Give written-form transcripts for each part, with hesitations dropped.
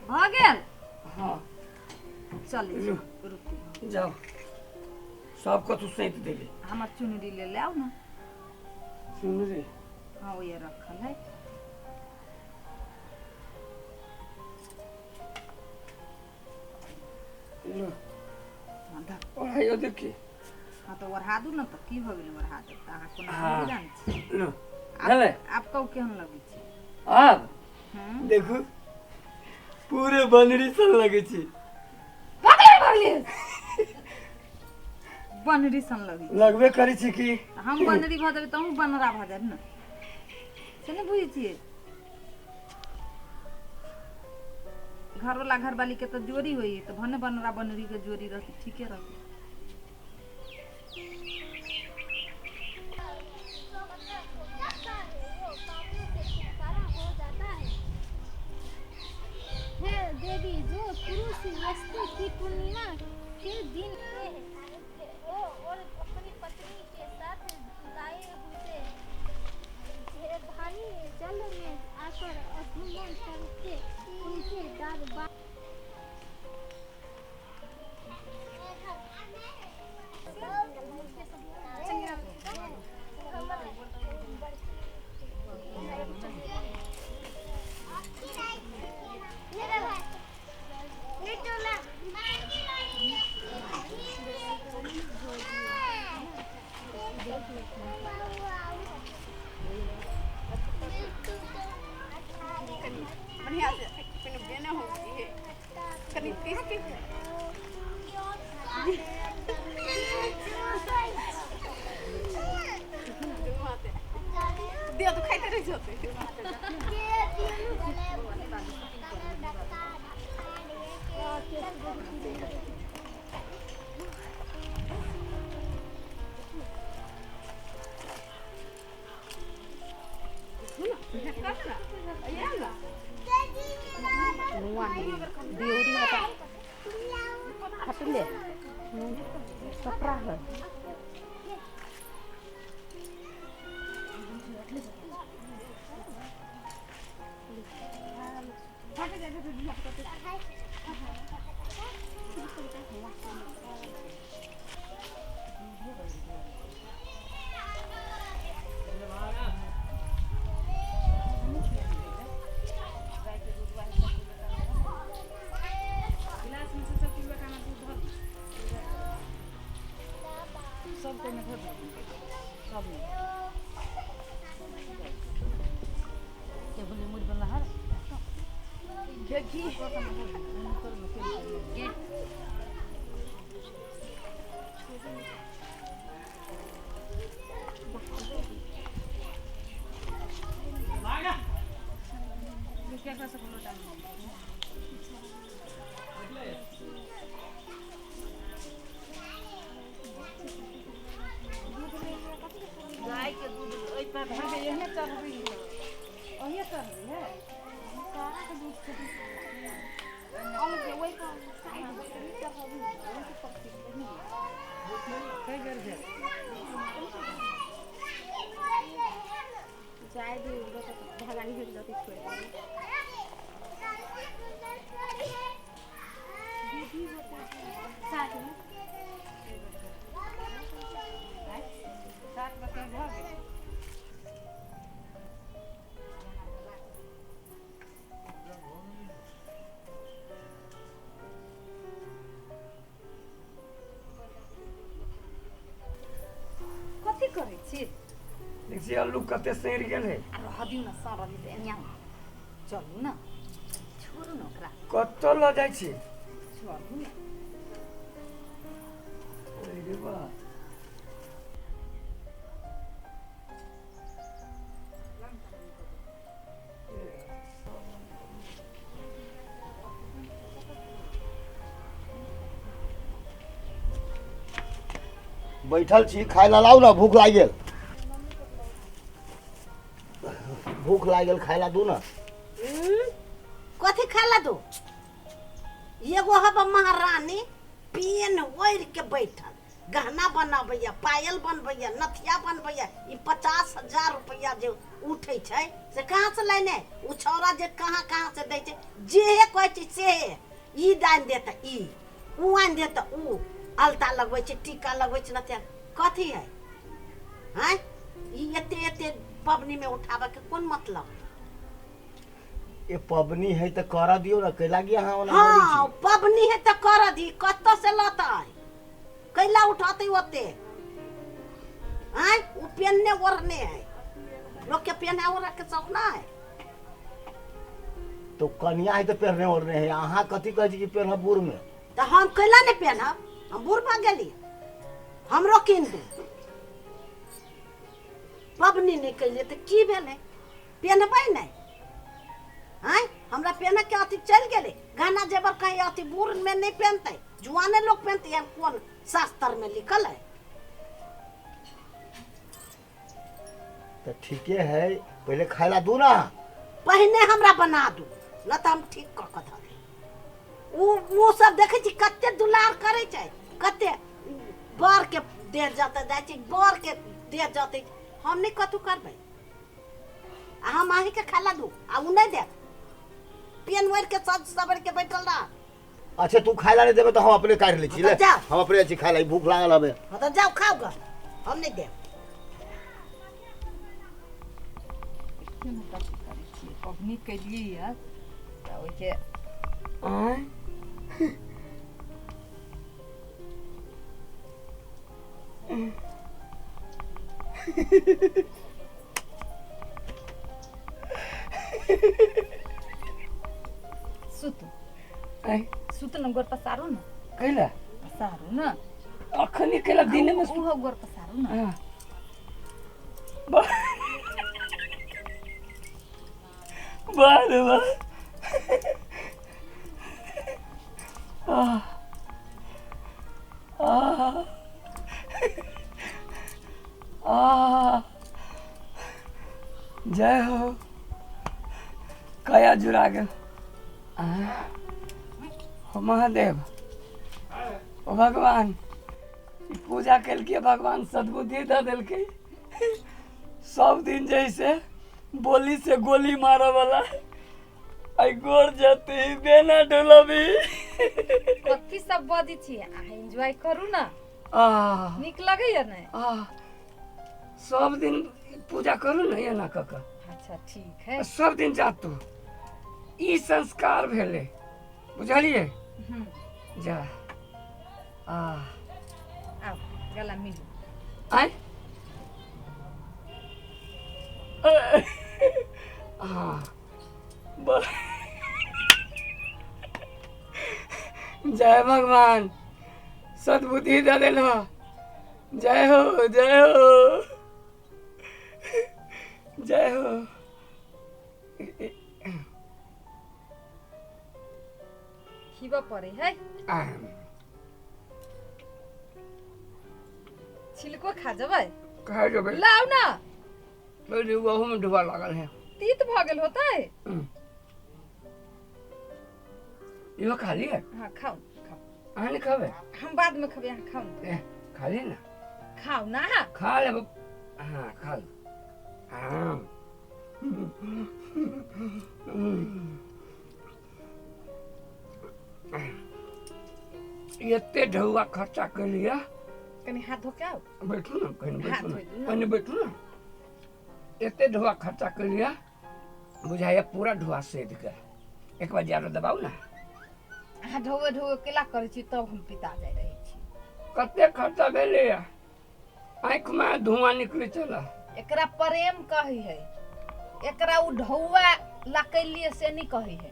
भऽ गेल। हँ। चलै छी। लू। रुकू। जाउ, सब कथू सैंत देली। हमर चुनरी ले ले आउ ने। चुनरी? हँ, ओए रखल है। लू। हँ, धऽ। ओढ़ाइयो देखी। हँ, तऽ ओढ़ा दू ने, तऽ की भऽ गेलै? ओढ़ा देब तऽ अहाँ कोनो हँ। जान छी। लू। आब भेलै। आब कहू, केहन लगै छै? आब हँ, देखू, पूरे बनरी सन लगै छी। भगले भगले बनरी सन लगै छै। लगबे करै छी की। हम बनरी भऽ जेबै तऽ अहूँ बनरा भऽ जायब ने, से नहि बुझै छियै? घरवला घरवाली के तऽ जोड़ी होइ तऽ भने बनरा बनरी के जोड़ी रहतै, ठीके रहतै। हो जाता है। हे देवी, जो पुरुष यस्ते की पूर्णिमा के दिन वो और अपनी पत्नी के साथ लाए हुए धानी जल में आकर आचमन करके उनके दरबार बढ़िया से कोनो बेना होती है, कनि पीस पीस दिया तो खाइते रह जाते। दियोरी हटा हटले कपड़ा है। सब कोइमे धऽ दियौ, सबमे। के बोले मुड़ी बनला हर देखी। गाय के दूध ओहि पर अहाँके एहने चढ़बै है, ओहिए चढ़बै है। कई बेर भेल। चाय भी भगानी हो जाती, छोड़। 7 बजे भऽ गेल। कथी करै छी? देख छी, अल्लू कते सड़ि गेल है। आ रह दियौ ने, सड़ल तऽ एनिया। चलू ने, छोड़ू ने ओकरा। कतऽ लऽ जाइ छी? चलू ने। अरे बा। बैठल छी, खाय ला लाउ ने, भूख लागि गेल, भूख लागि गेल, खाय ला दू ने। कथी खाला दू? एगो हब महारानी पेन ओढ़ के बैठल। गहना बनबैया, पायल बनबैया, नथिया बनबैया। ई 50,000 रुपैआ जे उठै छै से कहाँ से लेने? ओ छौड़ा जे कहाँ कहाँ से दै छै, जेहे कहै छै सेहे। ई दानि देत ई, ऊ आनि देत ऊ। अलता लगबै छै, टीका लगबै छै, नथिया कथी है? आँय, ई एते एते पबनीमे उठाबऽके कोन मतलब? ए पबनी है तऽ करऽ दियौ ने, कैला कि अहाँ ओना मरै हाँ छी? पबनी है तऽ करऽ दी। कतऽ से लतै? कैला उठतै ओते? आँय, ओ पेनने ओढ़ने है, लोक के पेनहे ओढ़े के शौक ना है। तो कनिया है तऽ पेरने ओढ़ने है, अहाँ कथी कहै छी कि पेरह बूढ़ में? तऽ हम कैला नहि पेनहब? हम बूढ़ भऽ गेली? हमरो कीन दू। पबनी नहि कैलियै तऽ की भेलै? पेनहबै नहि? आँय, हमरा पेनहके अथी चलि गेलै। गहना जेवर कहीं अथी बूढ़मे नहि पेनतै, जुआने लोक पेनतै, एहन कोन शास्त्रमे लिखल है? तऽ ठीके है, पहिले खाय ला दू ना। पहिने हमरा बना दू, न तऽ हम ठीक कऽ कऽ धऽ देब। उ उ सब देखै छी कते दुलार करै छै, कते बर के देह जतऽ जाइ छै, बर के देह जतै। हम नहि कतहु करबै आ हम अहीँके खाला दू आ उ नहि देत, पेन ओढ़ि के सज सवर के बैठल रह। अच्छा, तू खाय ला नहीं देबे तऽ हम अपने काटि लै छी। तऽ ले जाउ। हम अपने जाइ छी खाय ला, भूख लागल हमे। हाँ तऽ जाउ, खाउ गऽ, हम नहि देब। देखियौ ने कथी करै छियै। पबनी केलियै यऽ तऽ ओहिके आँय, सुतू। आँय? सुत ने, गोर पसारू ने। कैला? पसारू ने। अखनी कैला? दिनमे ओहो गोर पसारू ने। हाँ। वाह रे वाह! आह आह आह, जय हो, कया जुड़ा गेल। आह, हो महादेव, ओ भगवान, ई पूजा केलकै, भगवान सद्बुद्धि दऽ देलकै। सब दिन जैसे बोली से गोली मारऽ वाला, आई गोर जती बेना डोलबी। कथी सब बजै छी अहाँ? एन्जॉय करू ने। आह, नीक लगैया ने? आह, सब दिन पूजा करू ने एना कऽ कऽ। अच्छा, ठीक है। सब दिन जातू, ई संस्कार भेलै, बुझलियै? जा, आह। आउ, गला मिलू। आय, हाँ, जय भगवान, सद्बुद्धि दऽ देल। जय हो, जय हो, जय हो। खिबऽ पड़ै है। आह, छिलको खा जेबै? खा जेबै। लाउ ने। ओहूमे डुबा लागल है। तीत भऽ गेल होतै। इहो खा लिअ। हाँ, खाउ, खाउ। अहाँ नहि खेबै? हम बादमे खेबै, अहाँ खाउ ने। ए, खा लिअ ने। खाउ ना। खा लेब, हाँ, खा लू, हाँ। एते ढौआ खर्चा केलियै। कनि हाथ धो के आउ। बैठू ने कनि। हाथ बैठू धोइ ने। दू ने। कनि बैठू ने। एते ढौआ खर्चा केलियै, बुझाइया पूरा ढौआ सधि गेल। एक बार जारो दबाउ ने। अहाँ ढौए ढौए केला करै छी, तब हम पिता जाइ रहै छी। कते खर्चा भेलैया, आँखिमे धुआं निकलै छल। एकरा प्रेम कहै है, एकरा उ ढौआ लकैलिए से नहीं कहै है।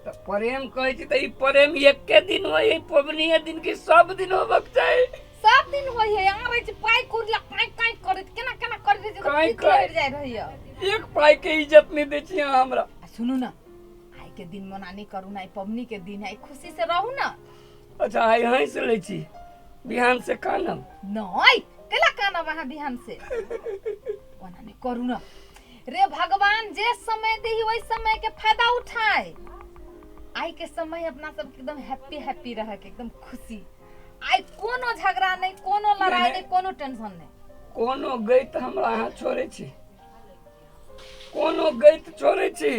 तऽ प्रेम कहै छी तऽ ई प्रेम एके दिन होइ है पबनिये दिन कि सब दिन होबक चाही? सब दिन होइ है। अहाँ रहै छी पाइ कुड़ला काँय काँय करैत, केना केना करैत रहै छी, तऽ काँय पीत काँय। लहरि जाइ रहैया। एक पाइ के इज्जत नहि दै छी अहाँ हमरा। आ सुनू ने, आइ के दिन मना नहीं करू ना, आई पबनी के दिन है, आई खुशी से रहू ना। अच्छा, आइ हँसि लै छी, बिहान से कानब? नहीं, केला कानब अहाँ बिहान से? ओना नहीं करू ना। रे भगवान जे समय दही वही समय के फायदा उठाए। आई के समय अपना सबके एकदम हैप्पी हैप्पी रह के, एकदम खुशी। आइ कोनो झगड़ा नहि, कोनो लड़ाई नहि। नहि, कोनो टेंशन नहि। कोनो गैत हमरा अहाँ छोड़ै छी? कोनो गैत छोड़ै छी?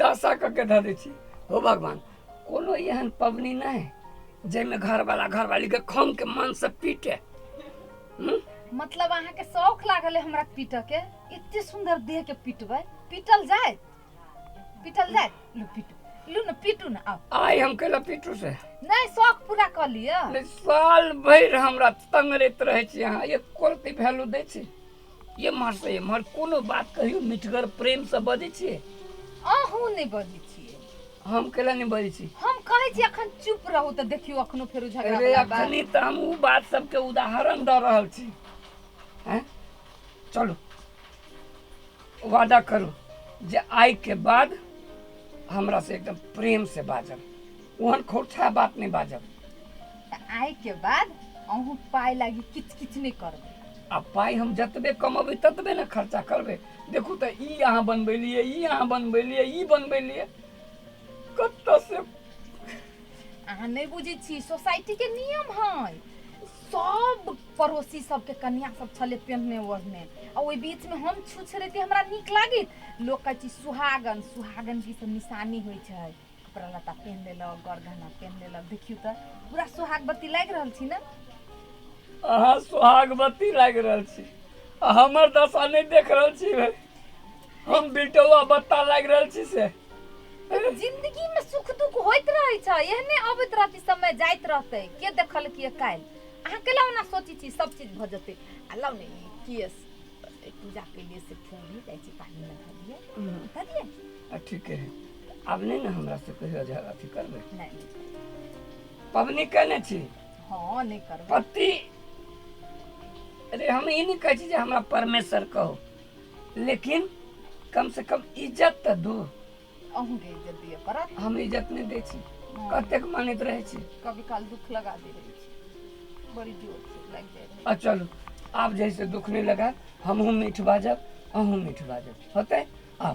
दशा कऽ के धऽ दै छी। हो भगवान, कोनो एहन पबनी नहि जाहिमे घरवाला घरवाली के खम के मन से पीटे। मतलब अहाँके शौक लागल है हमरा पीटऽ के? एते सुंदर देह के पीटबै? पीटल जाय, पीटल जाय। लू पीटू, लू ने पीटू ने, आउ। आइ हम कैला पीटू से? नहि, शौक पूरा कऽ लिअ। नहि, साल भरि हमरा तंगरैत रहै छी अहाँ, एको रत्ती वैल्यू दै छी? एम्हर से एम्हर कोनो बात कहियो मिठगर प्रेम से बजै छियै? अहूँ नहि बजै छियै। हम कैला नहि बजै छी? हम कहै छी अखन चुप रहू तऽ देखियौ अखनो फेरो झगड़ा अरे वला बात। अखनी तऽ हम ओ बात सबके उदाहरण दऽ रहल छी। हैं, चलू वादा करू जे आइ के बाद हमरा से एकदम प्रेम से बाजब, ओहन खोटहा बात नहि बाजब। तऽ आइ के बाद अहूँ पाइ लागी किच किच नहि करबै। आ पाइ हम जतबे कमेबै ततबे ने खर्चा करबै। देखू तऽ ई अहाँ बनबेलियै, ई अहाँ बनबेलियै, ई बनबेलियै, कतऽ से। अहाँ नहि बुझै छी, सोसाइटी के नियम है। सब पड़ोसी सबके कन्या सब छलै पेन्हने ओढ़ने, आ ओहि बीच में हम छुछ रहिती, हमरा नीक लागित? लोक कहै छै सुहागन, सुहागन की सब निशानी होइ छै, कपड़ा लत्ता पेन्ह लेलक, गर गहना पेन्ह लेलक। देखियौ तऽ पूरा सुहागवती लागि रहल छी ने? अहाँ सुहागवती लागि रहल छी आ हमर दशा नहि देख रहल छी भाइ, हम बिटौआ बत्ता लागि रहल छी से। जिंदगी में सुख दुख होइत रहै छै, एहने अबैत रहतै समय, जाइत रहतै। के देखलकै काल्हि? अहाँ केला ओना सोचै छी? सब चीज भऽ जेतै। आ लाउ ने ई केस, ई पूजा केलियै से फूल जाइ छै, पानी में धऽ दियै, धऽ दियै। आ ठीके है, आब नहि ने हमरा से कहियो झगड़ा अथी करबै? नहि। पबनी केने छी? हँ, नहि करबै। पति अरे हम ई नहि कहै छी जे हमरा परमेश्वर कहो, लेकिन कम से कम इज्जत तऽ दू। अहूँके इज्जत दिअ पड़त। हम इज्जत नहि दै छी? कतेक मानैत रहै छी। कभी काल दुख लगा दे रहै छी, बड़ी जोर से लागि जाइ रहै। आ चलू, आब जैसे दुख नहि लगायब, हमहूँ मीठ बाजब, अहूँ मीठ बाजब, होतै? आउ।